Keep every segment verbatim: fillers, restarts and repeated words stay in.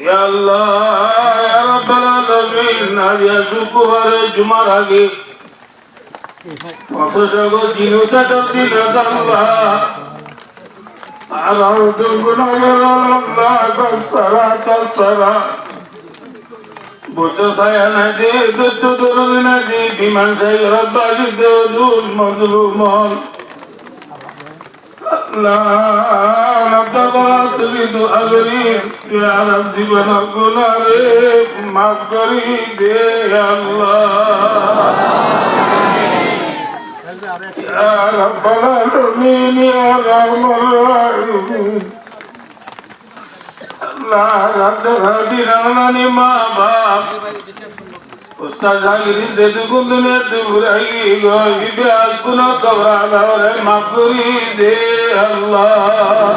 Ya Allah, ya Rabbal Alamin, aijja cúkkurbar, jumar age, foñsíc August, jenosaidor din, Allah, añára beggún gunáhgor, Allah, gos sára, tor sára, bóitor sáya nai de, dóittor doroni nai de, biman sáhibor bázi de, dul mozlum ókkol. Allah, añára tui dua gorí, tui añárar zibonor gunáre maf gorí de, Allah. Ya Rabbal Alamin, ya Arhamar Rahimin. Allah, añárar dadi nani, ma baf, ustad cagiri zeddún duniyat ttu fúrai giyói, beggúnor kobor azabore maf gorí de, Allah.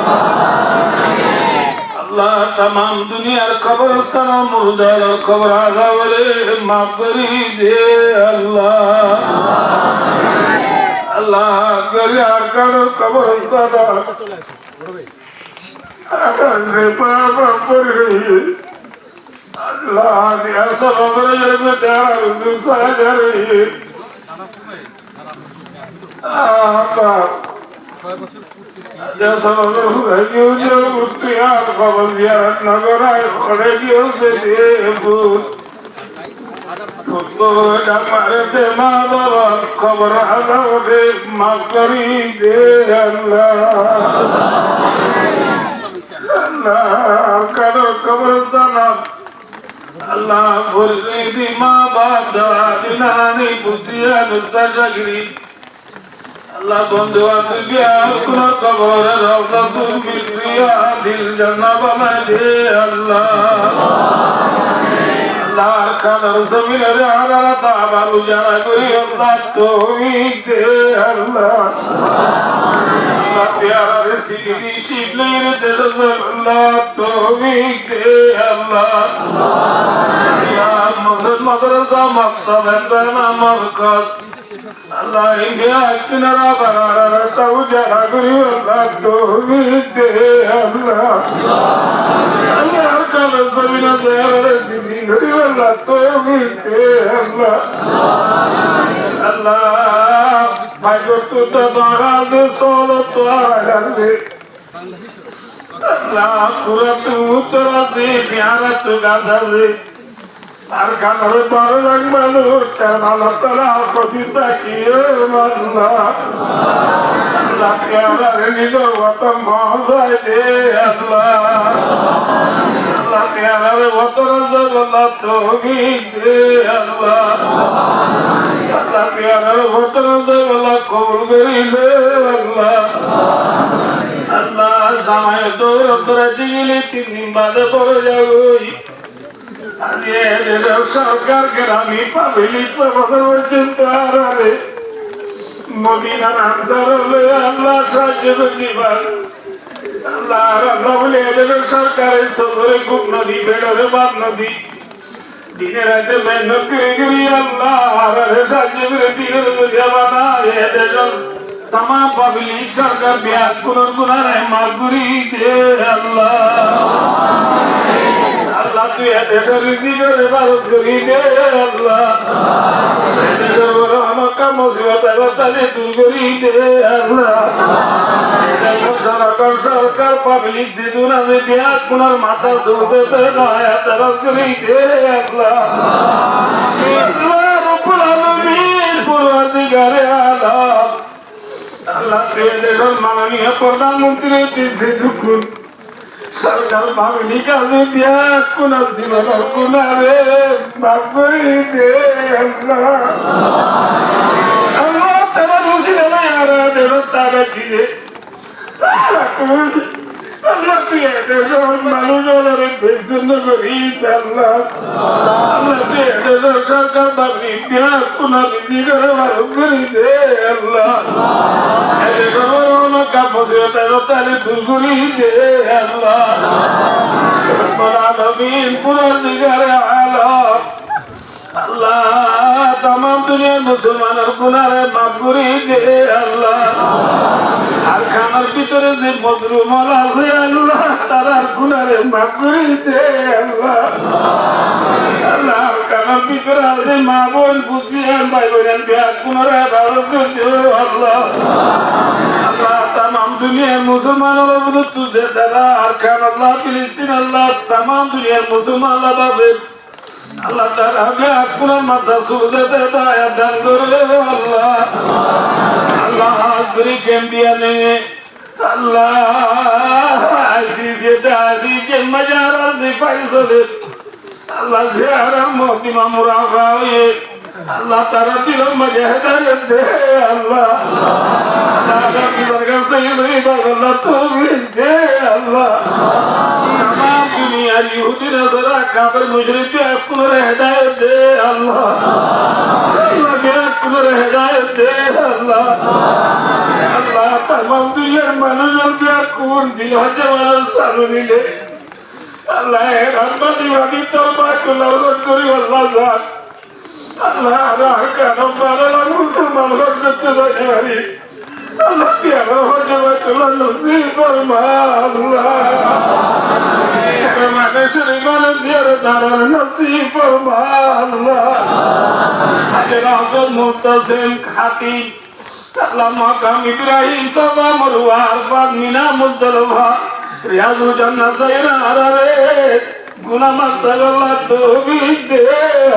Allah, tamam duniyar koborostan murdaror kobor azabore maf gorí de, Allah. Allah, Arkanor koborostan añára ze baf gorí, Allah, añára ze baf gorí, Allah, añára ze baf gorí, Allah, kobor ziyarat no goráiyo, fore giyói de, Fut fut gori dák mare de, ma baf, kobor azabore maf gorí de, Allah. Allah, Arkanor koborostan, Allah, fore giyói de ma baf, dadi nani, buzí ustad cagiri, Allah, bondú bandob beggúnor kobore rawzatun min riyadil jannah banai de, Allah. Allah, Arkanor zominore añára abar ujala gorí, Allah, toufik de, Allah. Allah, tui añárare siri di cíbla decót, Allah, toufik de, Allah. Allah, mosjid, madrasa, maktaba, zana, morkaz, Allah, Indiya, Kinara, Banara, Tauja, Nagori, Allah, toufik de, Allah. Allah, Arkanor zobin, Allah, toufik de, Allah. Allah, fajr ottu dora de, sóhor ottu dora de. Allah, Kurattu uttor asé, Miyarattu gát asé. Arkanor baro lak manúc, tar manúc tara hotí tákiye, Allah. Allah, tui añárare nizor woton foóñsai de, Allah. Allah, tui añárare woton zaibolla toufik de, Allah. Allah, tui añárare woton zaibolla kobul gorí ne, Allah. Allah, zamai dóur dórai digili tin din bade fore zagói. Aijja e decór sorkar, gerami pablik, só bosór foijjonto añárare Modinar Ansar ókkole, Allah, saájjo gorí diba. Allah, Allah, buli e decór sorkare sodore gúm no di, feçore bát no di, dine raite mehénnot gorí gorí, Allah, añárare saájjo gorí dinor zoriya bana. E decór tamam pablik, sorkar beggúnor gunáre maf gorí de, Allah. Allah, tui e decór rizikore barok gorí de, Allah. E decór uore honó musibot aile dúr gorí de, Allah. E decór jonogon, sorkar, pablik ze duna ze biya kunor mata sulte te daya taraf gorí de, Allah. Allah Rabbul Alamin, Porwardigare Alom. Allah, tui e decór manoniyo prodhan montri, tui ze dukkun sorkar, pablik asé, biya kunor zibonor gunare maf gorí de, Allah. Allah, tará musibot aile añára decót tara ki de. Allah, tui e decór manúc ókkolore bezzot no goris, Allah. Allah, tui e decór sorkar, pablik, biya kunor rizikore barok gorí de, Allah. E decór boro boro gam musibot aile dúr gorí de, Allah. Rabbul Alamin, Porwardigare Alom. Allah, tamam duniyar musolmanor gunare maf gorí de, Allah. Arkanor bútore ze mozlum ókkol asé, Allah, tarár gunáre maf gorí de, Allah. Allah, Arkanor bútore asé maa-boin, fuain, bái-boin, beggúnore hefazot gorí de, Allah. Allah, tamam duniyar musolmanor bútottu ze tará Arkan, Allah, Filistin, Allah, tamam duniyar musolman, Allah, báfe Allah, tará beggúnor mazé sujúdot hedayot dan gorí de, Allah. Allah, hás gorí Gambia ne, Allah, aziz ye de aziz ye mazé añárar sifai soler, Allah, ze añárar mukaddima murafa óiye, Allah, tarár dilor mazé hedayot de, Allah. Tarár dilor mazé sóhi sóhi báfe, Allah, toufik de, Allah. Tamam duniyar Yahudi, Nasara, kafer, mucrik beggúnore hedayot de, Allah. Allah, beggúnore hedayot de, Allah. Allah, tamam duniyar manúic beggún Zilhijja mas salonile, Allah, e rahmot badi tor baitullah gorí, Allah, zar Allah, añára Arkanor bála musolman ókkol hoijje zai fari. Allah, piyara hoijje Baitullah nosib forma, Allah. Harame Corif ot ziyarat nosib forma, Allah. Hajar Aswad, Multazim, Hatib, Allah, Makam Ibrahim, Safa, Marwa, Arafat, Mina, Muzdalifa, Riyadul Jannat zaiyóre añárare guná maf goríbolla toufik de,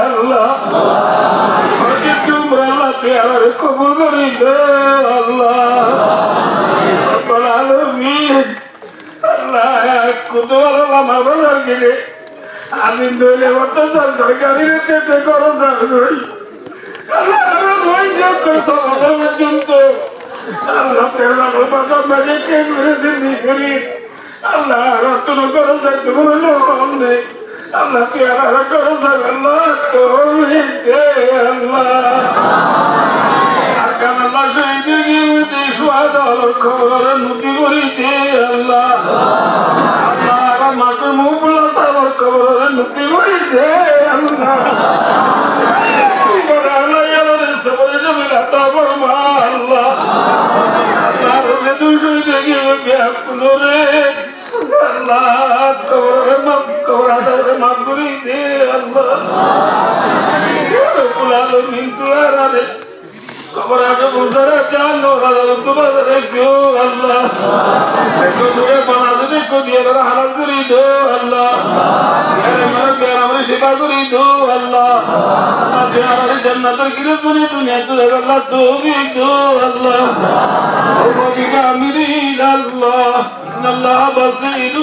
Allah. Hoj umra, Allah, tui añárare kobul gorí de, Allah. Rabbal alamin. Allah, kutuwala lama bazar gere. Amin dole orto sar sar gari rete te goro sar gori. Allah, añára Rohingya koi sabala pojjonto, Allah, tera lama baba mare ke gori zindigi gori. Allah, añára tui goro sar gori no hamne. Allah, tui añára goro sar, Allah, toufik de, Allah. Arkan, Allah, cohid ói giyé de shuhada ókkolor koborore nuri gorí de, Allah. Allah, añára masoom Muhibbullah sábor koborore nuri gorí de, Allah. Tui boro Allah, añárare sobore jamil ata forma, Allah. Allah, añára ze dusmon ói giyé beggúnore Allah, koborore maf, kobor azabore maf gorí de, Allah. Ya Rabbal alamin, tui añárare kobor azab, dozohor azab, jahannamor azab ttu bazai rakó, Allah. Ekku dure bana zodi ekku diye añárare halas gorí do, Allah. Añárar beyaramore cifa gorí do, Allah. Allah, añárare jannator girot boni duniyat ttu zaibolla toufik do, Allah. وبك أمري إلى الله. إن الله بصير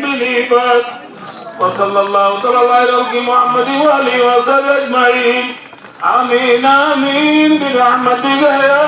بالعباد. وصلى الله تعالى على خير خلقه محمد وآله وصحبه أجمعين. آمين، آمين، برحمتك يا